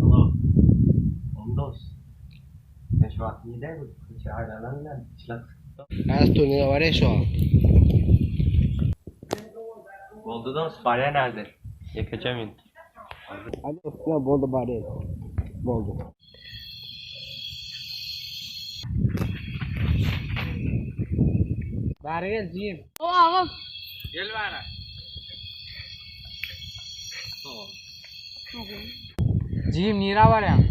Alo. Oň dos. Sen şu wagt nirde bu köçe aýlanan bilen çylak sykypda. Has turnire barýa şu wagt. Boldy dos barýan häzir. Ýekeje minut. Alo ýa boldy barýan. Boldy. Bäri gel jigim. O agam. Gel bäri. Jigim nirä barýaň?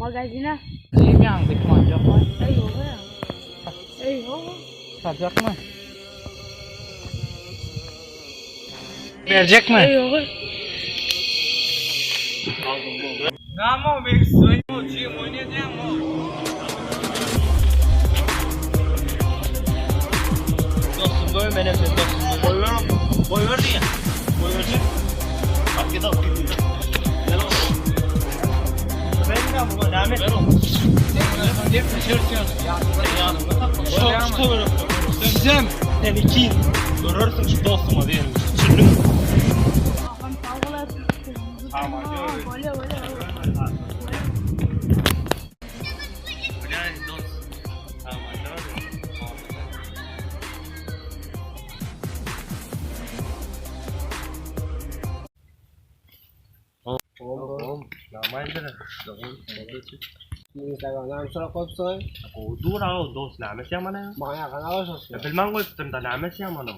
Magazine. Jigim ýanyňda 2 manat ýokmy? Eý ýok ýa. Eý ýok. Satjakmy? Berjekmi? Eý ýok. Namo men söýmo jigim oýnadýaňmy? Dostum goý menem sen dostum. Goýber. Goýber diýen. Goýberjek. Bak git al. Gel oğlum. Ben ne bu näme? Sizem. Sen iki görersin şu dostuma diýen. Çürlük. Agam sag bolarsyň. Tamam, görüşürüz. Bolýa bolýa. Bolýa dost. Tamam, Oğlum, normaldir. Instagramdan surat goýupsyň. Dur al dost, näme sen bana? Maňa ýakan alaşasy. Bilmän goýupdym da, näme sen bana?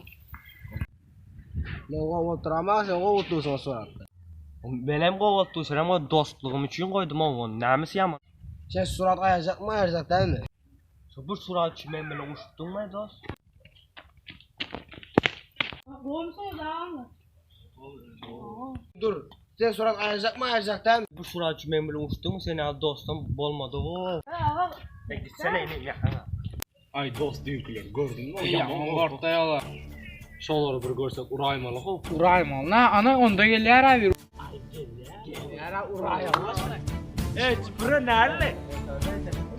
Men gowy oturamok, sen gowy otursyň suratda. Menem gowy otursam, o dostlugym üçin goýdum onu. Näme sen? Sen surat aýyrjakmy, aýyrjak dälmi? Şu bir surat üçin men bilen uruşdyňmy dost? Gowumsyňyz agam? Dur. Sen surat aýyrjakmy, aýyrjak dälmi? Bu surat üçin men bilen uruşdyňmy? Sen ýaly dostum bolmady o. Eý agam. E gitsene ine ýakana. Ay dost düýnkileri gördüňmi? Ýaman gorkdaýalar. Şolary bir görsek uraýmaly how. Uraýmaly. Na, ana onda gelýär abi. Gelýär uraýmaly. Ey çipre näle?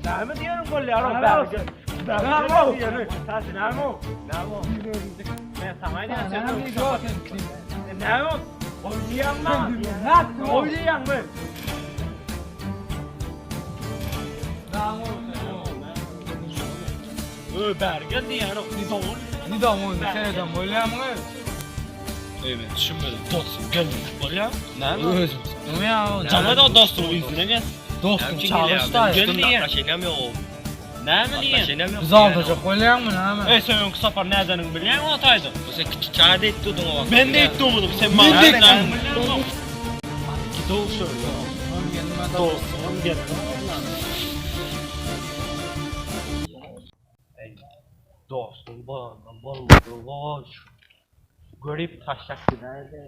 Näme diýerin bolýar o bärge. Näme o? Näme o? Näme o? Men saňa aýdýan sen. Näme o? Oýnaýaňmy? Oýnaýaňmy? Ö bärge diýen o. Nidam oyunu seneden bolýarmy? Ey men düşünmedim. Dostum gelmedik bolýar. Näme? Özüm. Nime ya? Jana da dostum yüzüne gel. Dostum çağırışda. Gel diýen. Şeýlem ýok. Näme diýen? Biz aldajak bolýarmy näme? Ey sen öňki sapar nädenin bilýäň o taýda? Bu sen kiçi çaý diýip durduň o wagt. Men de etdim sen bana. Men de etdim. Gidol şöyle. Dostum gel. Ey dostum bolandan bolmady. Goş. Görüp taşlak giderdi.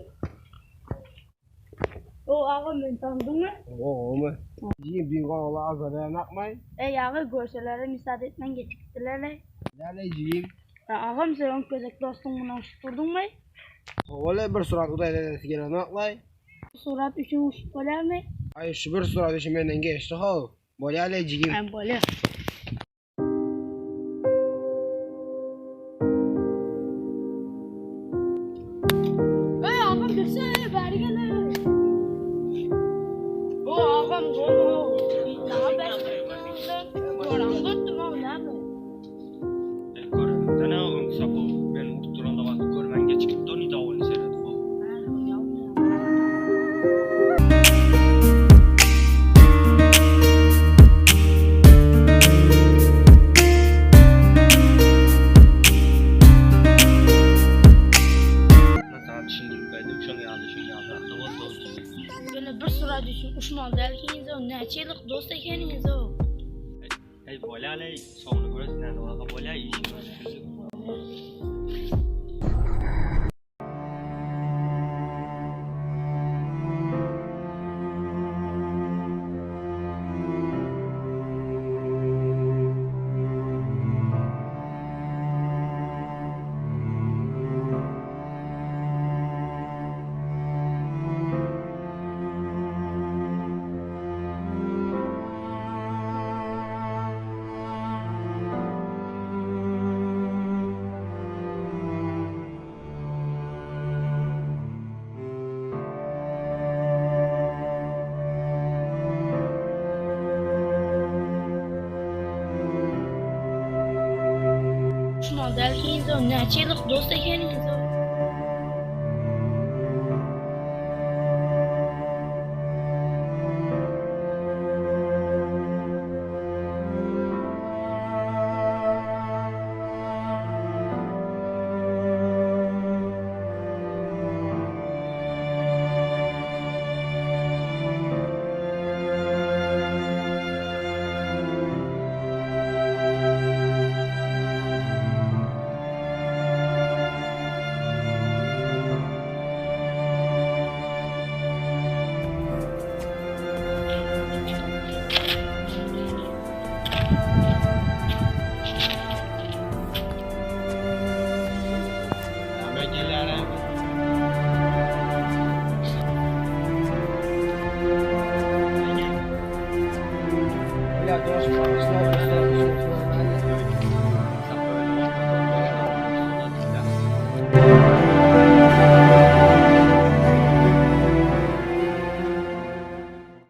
O agam men tanıdyňmy? Gowumy? Jigim düýn gowy azar beren akmaý. Eý aga görselere müsaade etmän geçip gitdiler. Näle jigim? Agam sen öňki gezek dostuň bilen urşup durduňmy? Howala bir surat udaý edesi gelen aklaý. Surat üçin urşup bolýarmy? Ay şu bir surat üçin menden geçdi how. Bolýa le jigim. Hem bolýar. Ey agam dursana bäri gel. O agam gowy. Daha ben Gören o näme? Göremden öňki sapar men urduran da wagt görmän geçip gitdi ony da ony seredip. Sana düşündürüp berdim şoň ýaly şoň ýaly zatlar boldy. Ýöne bir surat üçin uşmaly däl ekeniňiz o näçe ýyllyk dost ekeniňiz o. Ey bolýa ey soňuny göresiň näme waka bolýa işiň düşündük. Siz näçe ýyllyk dost ekeniňiz?